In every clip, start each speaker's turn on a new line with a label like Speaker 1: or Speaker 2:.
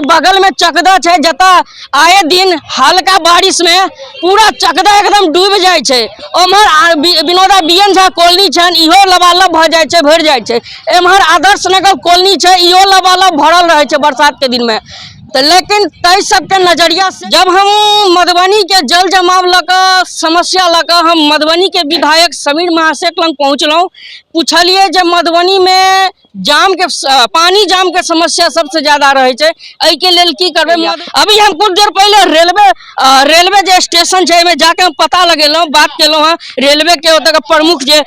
Speaker 1: बगल में चकदा छै, जतऽ आए दिन हल्का बारिश में पूरा चकदा एकदम डूबि जाइ छै। ओम्हर विनोदा बी एन झा कॉलोनी छनि, इहो लबालब भऽ जाइ छै, भरि जाइ छै। एम्हर आदर्श नगर कॉलोनी छै, इहो लबालब भरल रहै छै बरसात के दिन में। तऽ लेकिन ताहि सबके नजरिया से जब हम मधुबनी के जल जमाव लऽ कऽ समस्या लऽ कऽ हम मधुबनी के विधायक समीर महासेठ लग पहुँचलहुँ, पुछलियै जे मधुबनी में जाम के पानी जाम के समस्या सबसे ज्यादा रहे छै, एहिके लेल की करबै। अभी हम कुछ देर पहले रेलवे जे स्टेशन छै एहिमे जाके हम पता लगेलहुँ, बात केलहुँ हँ रेलवे के ओतऽ के प्रमुख जे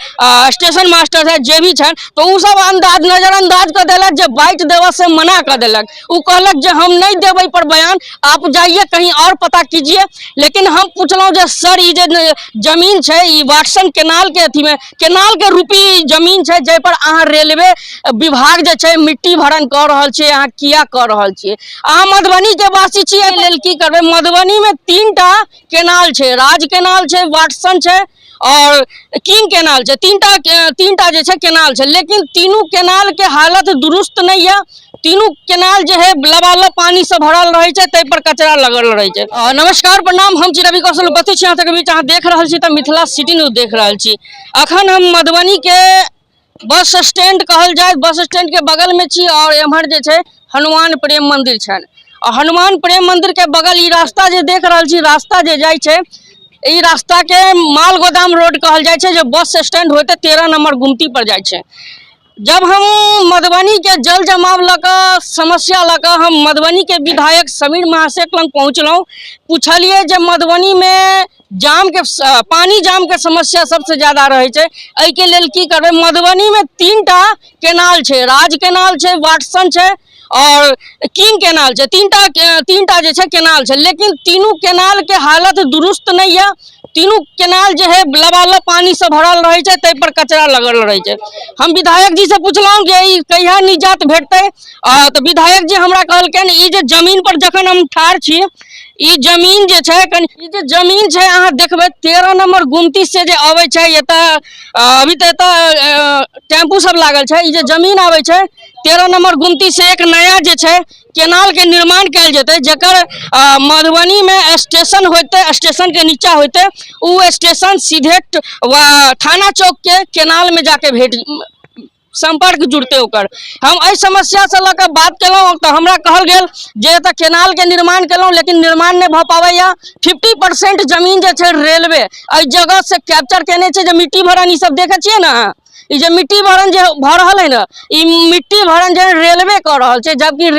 Speaker 1: स्टेशन मास्टर छै जे भी छनि, तऽ ओ सब नजरअंदाज कऽ देलक, जे बाइट देबऽ से मना कऽ देलक। ओ कहलक जे हम नहि देबै पर बयान, आप जाइए कहीं और पता कीजिए। लेकिन हम पुछलहुँ जे सर ई जे जमीन छै ई वाटसन केनाल के अथी में केनाल के रूपी जमीन छै, जाहि पर अहाँ रेलवे विभाग जे छै मिट्टी भरण कऽ रहल छियै, अहाँ किया कऽ रहल छियै? अहाँ मधुबनी के वासी छियै, एहि लेल की करबै? मधुबनी में 3टा केनाल छै, राज केनाल छै, वाटसन छै और किंग केनाल छै, तीनटा जे छै केनाल छै। लेकिन तीनू केनाल के हालत दुरुस्त नहीं है। तीनू केनाल जे है लबालब पानी से भरल रहे छै, ताहि पर कचरा लगल रहे छै। नमस्कार, प्रणाम, हम छी रवि कौशल, उपस्थित छी अहाँ सबके बीच। अहाँ देख रहल छी तऽ मिथिला सिटी न्यूज देख रहल छी। अखन हम मधुबनी के बस स्टैंड कहल जाय, बस स्टैंड के बगल में छी और एम्हर जे छै हनुमान प्रेम मंदिर छनि। आ हनुमान प्रेम मंदिर के बगल ई रास्ता जे देख रहल छी, रास्ता जे जाइ छै, ई रास्ता के माल गोदाम रोड कहल जाइ छै, जे बस स्टैंड होते 13 नंबर गुमती पर जाइ छै। जब हम मधुबनी के जल जमाव लऽ कऽ समस्या लऽ कऽ हम मधुबनी के विधायक समीर महासेठ लग पहुँचलहुँ, पुछलियै जे मधुबनी में जाम के पानी जाम के समस्या सबसे ज्यादा रहे छै, एहिके लेल की करबै? मधुबनी में 3टा केनाल छै, राज केनाल छै, वाटसन छै और किंग केनाल छै, तीनटा जे छै केनाल छै। लेकिन तीनू केनाल के हालत दुरुस्त नहीं है। तीनू केनाल जे है लबालब पानी से भरल रहे छै, ताहि पर कचरा लगल रहे छै। हम विधायक जी से पुछलहुँ जे ई कहिया निजात भेटतै, तऽ विधायक जी हमरा कहलखिन ई जे जमीन पर जखन हम ठाढ़ छी, ई जमीन जे छै कनि, ई जे जमीन छै अहाँ देखबै 13 नंबर गुमती से जे अबै छै एतऽ, अभी तऽ एतऽ टेम्पू सब लागल छै। ई जे जमीन आबै छै 13 नंबर गुमती से एक नया जे छै केनाल के निर्माण कयल जेतै, जकर मधुबनी में स्टेशन होते, स्टेशन के नीचा होते, उ स्टेशन सीधे थाना चौक के केनाल में जाके भेट संपर्क जुड़ते ओकर। हम एहि समस्या से लऽ कऽ बात केलहुँ तऽ हमरा कहल गेल जे एतऽ केनाल के निर्माण केलहुँ लेकिन निर्माण नहि भऽ पाबैया। 50% जमीन जे छै रेलवे एहि जगह से कैप्चर केने छै, जे मिट्टी भरन ई सब देखै छियै ने अहाँ, ई जे मिट्टी भरन जे भऽ रहल है ने, ई मिट्टी भरन जे रेलवे कऽ रहल छै, जबकि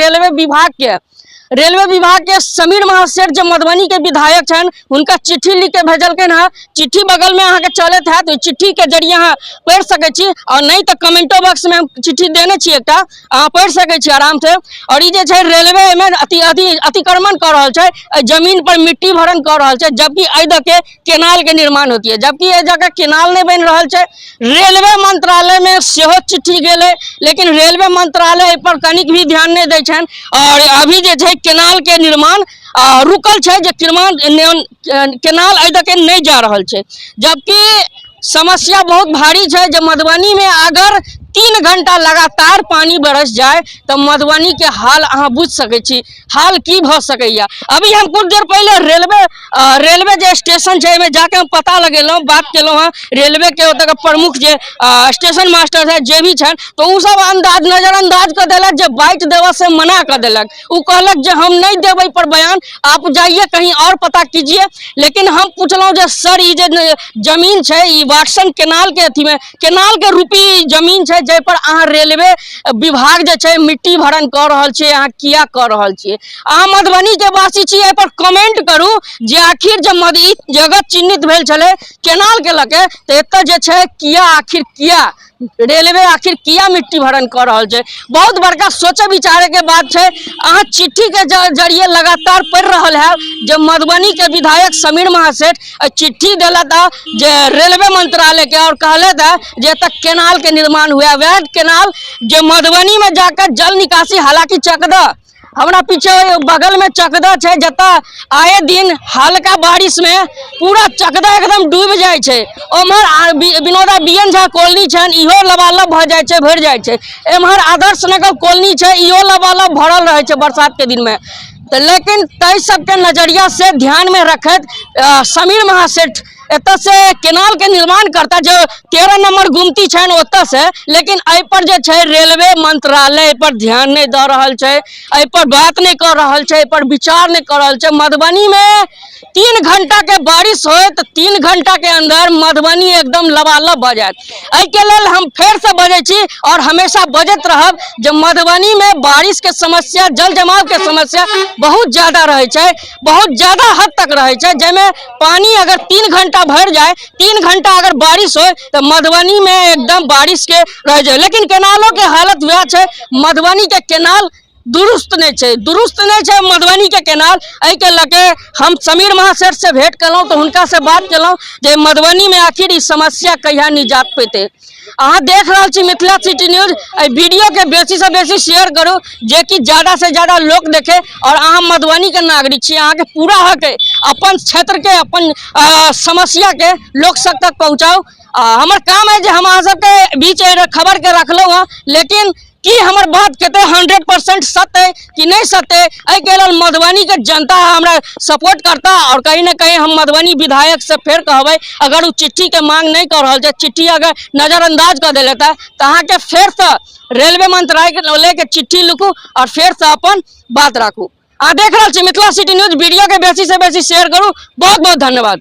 Speaker 1: रेलवे विभाग के समीर महासेठ जे मधुबनी के विधायक छनि हुनका चिट्ठी लिख के भेजलखिन हँ। चिट्ठी बगल में अहाँके चलैत हैत, ओहि चिट्ठी के जरिए अहाँ पढ़ि सकै छी, और नहीं तऽ कमेंटो बॉक्स में हम चिट्ठी देने छी एकटा, अहाँ पढ़ि सकै छी आराम से। और ई जे छै रेलवे एहिमे अतिक्रमण कऽ रहल छै, एहि जमीन पर मिट्टी भरन कऽ रहल छै, जबकि एहि दऽ के केनाल के निर्माण होती है, जबकि एहि जगह केनाल नहीं बनि रहल छै। रेलवे मंत्रालय में सेहो चिट्ठी गेलै, लेकिन रेलवे मंत्रालय एहि पर कनिक भी ध्यान नहीं दै छनि। और अभी जे छै केनाल के निर्माण रुकल छै, जे केनाल एहि दऽ के नहीं जा रहल छै, जबकि समस्या बहुत भारी छै जे मधुबनी में अगर 3 घंटा लगातार पानी बरस जाए तऽ मधुबनी के हाल अहाँ बुझि सकै छी, हाल की भऽ सकैया। अभी हम कुछ देर पहले रेलवे जे स्टेशन छै एहिमे जाके हम पता लगेलहुँ, बात केलहुँ हँ रेलवे के ओतऽ के प्रमुख जे स्टेशन मास्टर छै जे भी छनि, तऽ ओ सब नजरअंदाज कऽ देलक, जे बाइट देबऽ से मना कऽ देलक। ओ कहलक जे हम नहि देबै पर बयान, आप जाइए कहीं और पता कीजिए। लेकिन हम पुछलहुँ जे सर ई जे जमीन छै ई वाटसन केनाल के अथी में केनाल के रूपी जमीन छै, जाहि पर अहाँ रेलवे विभाग जे छै मिट्टी भरन कऽ रहल छियै, अहाँ किया कऽ रहल छियै? अहाँ मधुबनी के वासी छी, एहि पर कमेंट करू जे आखिर जे ई जगह चिन्हित भेल छलै केनाल के लऽ के, तऽ एतऽ जे छै किया आखिर किया रेलवे आखिर किया मिट्टी भरन कऽ रहल छै? बहुत बड़का सोचे विचारे के बात छै। अहाँ चिट्ठी के जरिए लगातार पढ़ि रहल है जे मधुबनी के विधायक समीर महासेठ चिट्ठी देलक है जे रेलवे मंत्रालय के, और कहले था जे एतऽ केनाल के निर्माण हुआ, वह केनाल जे मधुबनी में जाकर जल निकासी, हालांकि चकदह हमरा पीछे बगल में चकदा छै, जतऽ आए दिन हल्का बारिश में पूरा चकदा एकदम डूबि जाइ छै। ओम्हर विनोदा बी एन झा कॉलोनी छनि, इहो लबालब भऽ जाइ छै, भरि जाइ छै। एम्हर आदर्श नगर कॉलोनी छै, इहो लबालब भरल रहै छै बरसात के दिन में। तऽ लेकिन ताहि सबके नजरिया से ध्यान में रखैत समीर महासेठ एतऽ से केनाल के निर्माण करता, जो 13 नंबर गुमती छनि ओतऽ से। लेकिन एहि पर जे छै रेलवे मंत्रालय एहि पर ध्यान नहि दऽ रहल छै, एहि पर बात नहि कऽ रहल छै, एहि पर विचार नहि कऽ रहल छै। मधुबनी में 3 घंटा के बारिश होय तऽ 3 घंटा के अंदर मधुबनी एकदम लबालब भऽ जायत। एहिके लेल हम फेरसँ बजै छी और हमेशा बजैत रहब जे मधुबनी में बारिश के समस्या, जल जमाव के समस्या बहुत ज्यादा रहै छै, बहुत ज्यादा हद तक रहै छै, जाहिमे पानी अगर 3 घंटा भरि जाय, 3 घंटा अगर बारिश होय तऽ मधुबनी में एकदम बारिश के रह जाय। लेकिन केनालो के हालत वएह छै, मधुबनी के केनाल दुरुस्त नहि छै, दुरुस्त नहि छै मधुबनी के केनाल। एहिके लऽ के हम समीर महासेठ से भेंट केलहुँ तऽ हुनका से बात केलहुँ जे मधुबनी में आखिर ई समस्या कहिया निजात पेतै। अहाँ देख रहल छी मिथिला सिटी न्यूज। एहि वीडियो के बेसी से बेसी शेयर करू, जेकि ज्यादा से ज्यादा लोक देखे। और अहाँ मधुबनी के नागरिक छी, अहाँके पूरा हक है अपन क्षेत्र के, अपन समस्या के लोक सब तक पहुँचाउ। हमर काम है जे हम अहाँ सबके बीच खबर के रखलहुँ हँ, लेकिन की हमर बात कते 100% सत्य है कि नहीं सत्य है, एहिके लेल मधुबनी के जनता हमरा सपोर्ट करता। और कहीं ना कहीं हम मधुबनी विधायक से फेर कहबै, अगर ओ चिट्ठी के मांग नहीं कर रहल छै, चिट्ठी अगर नजरअंदाज कऽ देले तऽ अहाँके फेरसँ रेलवे मंत्रालय के चिट्ठी लिखू और फेरसँ अपन बात राखू। अहाँ देख रहल छी मिथिला सिटी न्यूज। वीडियो के बेसी से बेसी शेयर करू। बहुत बहुत धन्यवाद।